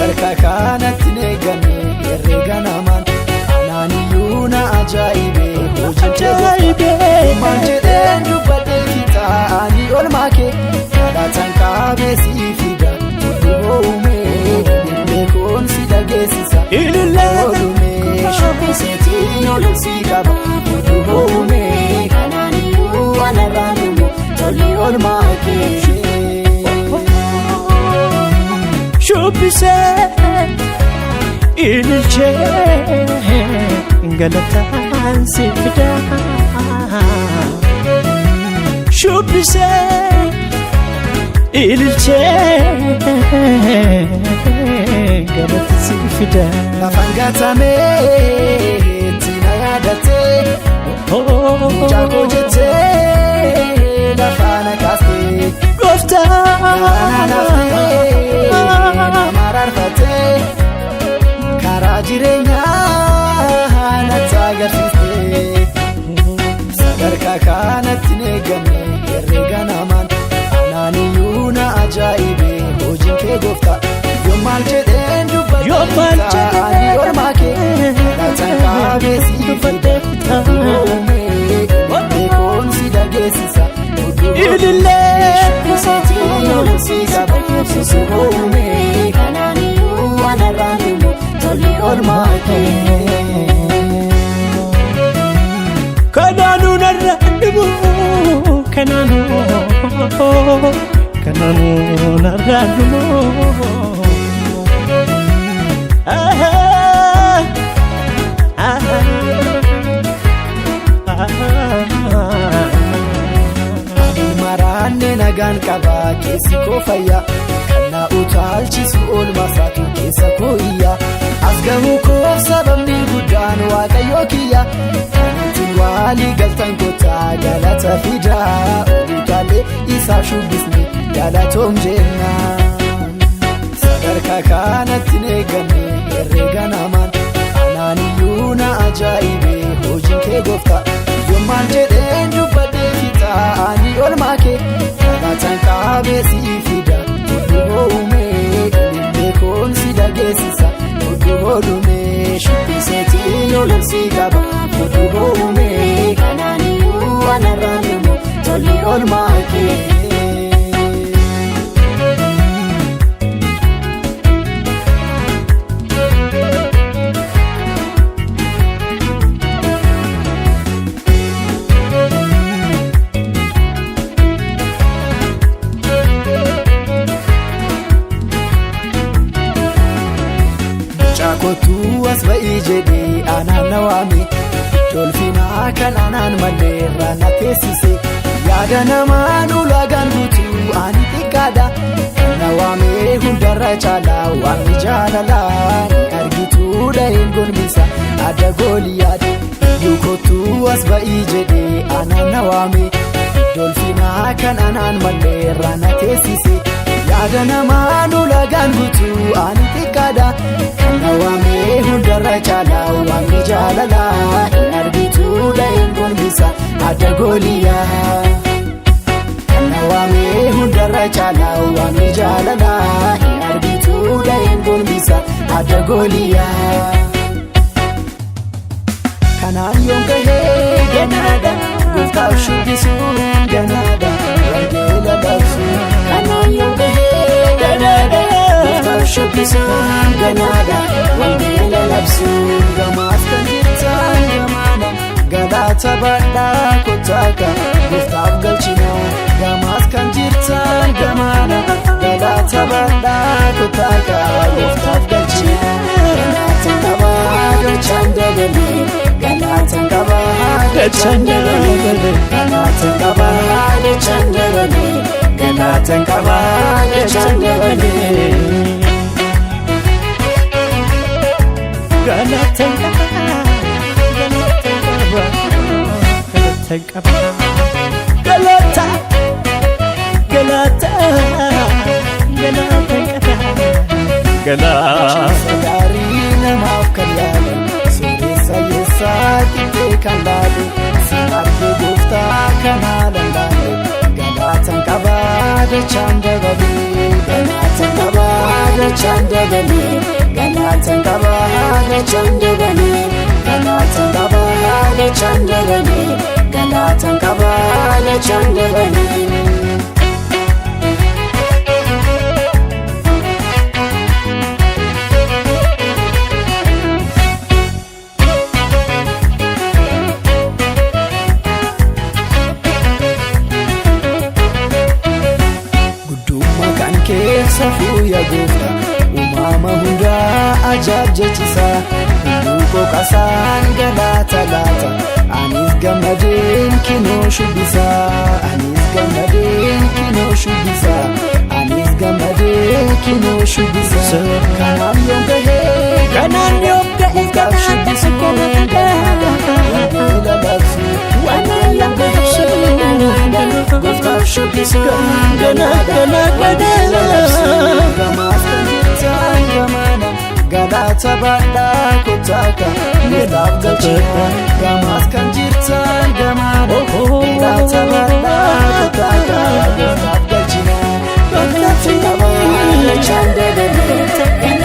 Sadarkaa kanatti hin eegamne herreega namaan, anaaniyyuu na ajaa'ibee hojiin kee gooftaa. Maal jedheen dubbadhee fixaa ani olmaa kee? Kadhatan qabee si fida tulluu uumee, beekuun si dhageessisa. Ilillee. Oolumee shubbiseetiin olum si qaba tulluu uumee, kanaaniyyuu anarraan dhumu tolli olmaa kee. Shubbisee ililchee galataan si fida. Shubbisee ililchee galata si fida. Lafaan gatamee itti na yaadattee, mucaa koo jettee lafa na kaastee. Gooftaa. Garaa naaftee nama rarfattee, karaa jireenyaa natti agarsiistee. Sadarkaa kanatti hin eegamne herreega namaan, anaaniyyuu na ajaa'ibee hojiin kee gooftaa. Yoo maal jedheen dubbadhee Yoo maal ani olmaa kee? Kadhatan qabee si fida uumee, beekuun si dhageessisa. Ilillee. Shubbiseetiin olum si qaba uumee, kanaaniyyuu anarraan dhumu tolli olmaa kee. Kanaanuu narra dhumu, kanaanuu, kanaanuu narra dhumu. Ah, ah, ah. Maraanne nagaan qaba, keessi koo fayyaa, kan na utaalchisu oolmaa isaatu keessa koo iyya. As gahuu koof sababni guddaan Waaqayyoo kiyya. Kan ittiin waalii galtan kottaa galata fidaa, utaalee isaaf shubbisne galatoom jenna. Sadarkaa kanatti hin eegamne herreega namaan, anaaniyyuu na ajaa'ibee hojiin kee gooftaa. Yoo maal jedheen dubbadhee fixaa ani olmaa kee? Kadhatan qabee si fida tulluu uumee, beekuun si dhageessisa. Tulluu oolumee shubbiseetiin olum si qaba tulluu uumee, kanaaniyyuu anarraan dhumu tolli olmaa kee. Mucaa kottuu as ba'ii jedhee anaan na waame, dolfinaa kan anaan mallee irraa na teessise. Yaada namaan ulaagaan guutuu ani xiqqaadha. Kan na waame hundarra caalaa waaqni jaalalaa ni argituudha hin gonbisa adda Gooliyaad. Iyyuu kottuu as ba'ii jedhee anaan na waame, dolfinaa kan anaan mallee irraa na teessise. Yaada namaan ulaagaan guutuu ani xiqqaadha. Kan na waame hundarra caalaa waaqni jaalalaa hin argituudha hin gonbisa adda Gooliyaa. Kan na waame hundarra caalaa waaqni jaalalaa hin argituudha hin gonbisa adda Gooliyaa. Kanaan yoon gahee ganaadha, gooftaaf shubbisuun ganaadha, wangeela labsuun. Kanaan yoon gahee ganaadha, gooftaaf shubbisuun ganaadha, wangeela labsuun. Gamaas kan jirtan gamaana, galata badhaa kottaaka gooftaaf galchina. Gamaas kan jirtan gamaana, galata badhaa kottaaka gooftaaf galchina. Galata qabaa dachaan dabalee, galata qabaa dachaan dabalee, galata qabaa dachaan dabalee, galata qabaa dachaan dabalee. Galata qaba, galata qaba, galata qaba, galata, galata, galata qaba, galata. Gaarii namaaf kan yaalan, sooressa yeessaa qixxee kan laalu, si arge gooftaa kanaa danda'e, galatan qabaa. dachaan dabalee, galata qaba dachaan dabalee, galata qaba dachaan dabalee, galata qaba dachaan dabalee, galata qaba dachaan dabalee. Guddummaa kan keessa fuuya goofta, uumama hundaa ajaa'ib jechisa. Hunduu qoqasaan galata laata, anis gammadeen kinoo shubbisa, anis gammadeen kinoo shubbisa, anis gammadeen kinoo shubbisa. Kanaan yoom gahee, Kanaan yoom ga'e, gooftaaf shubbisu, wangeela labsu, Wangeela labsu, gooftaaf shubbisu, Gana, gana, gana. Gamaas kan jirtan gamaana, galata baadhaa kottaaka gooftaaf galchina. Gamaas kan jirtan gamaana, galata baadhaa kottaaka gooftaaf galchina. Galata qabaa dachaan dabalee.